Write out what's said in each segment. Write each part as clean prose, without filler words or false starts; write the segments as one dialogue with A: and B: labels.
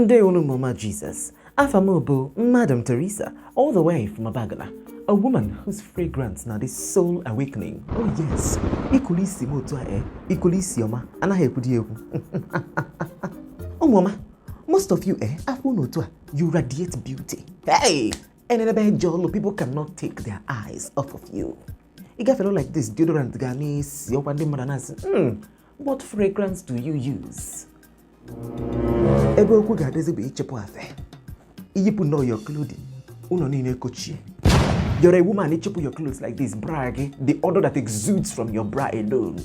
A: Ndewo, Mama Jesus. Afa m bụ Madam Teresa, all the way from Abagana. A woman whose fragrance na this soul awakening. Oh yes. Ikulu isi m otu a, eh? Ikulu isi ọma, anaghị ekwudi ekwu. Ụmụ ọma, most of you, eh, afọ unu otu a, you radiate beauty. Hey! Enenebe jọlụ, people cannot take their eyes off of you. Ị gafere like this, deodorant ga na-esi ọkwa, ndị mmadụ na-asị, what fragrance do you use?" Ebe okwu ga-adịzi bụ ịchịpụ afe, iyipụ nnọọ your clothing, ụlọ niile kochie. You're a woman, ịchịpụ your clothes like this, bra gị, the odor that exudes from your bra alone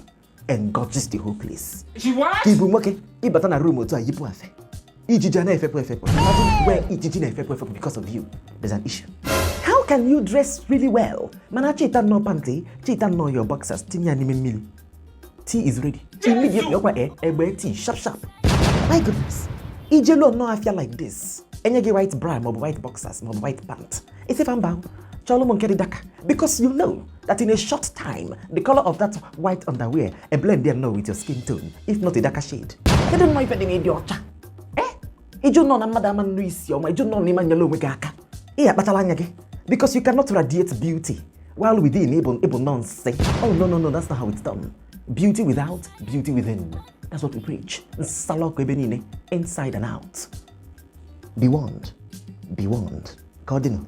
A: engorges the whole place.
B: She what?
A: Ka ịbụ nwoke, ịbata na room otu a, yipụ afe, ijiji a na-efepụ efepụ. Imagine where ijiji na-efepụ efepụ because of you. There's an issue. How can you dress really well, mana chita nnọọ panty, chita nnọọ your boxers, tinye ya n'ime mmiri, tea is ready immediately? Ọkwa e egbe tea sharp sharp. My goodness, ijelu nnọọ afịa like this, enye gị white bra maọbụ white boxers maọbụ white pant, isifa mba, chọlụ m nke dị darker, because you know that in a short time the color of that white underwear a blend there now with your skin tone, if not a darker shade. Kedu nnọọ ife dị n'ịdị ọcha, eh? Iju nọ na mmadụ ama nnụ isi ọma, iju nọ n'ime anyala onwe gị aka, ị akpatala anya gị, because you cannot radiate beauty while within ịbụ nọ nsị. Oh no, no, no, that's not how it's done. Beauty without, beauty within, that's what we preach. Nsala ọkụ ebe niile, inside and out. Be warned, be warned. Ka ọ dịnụ.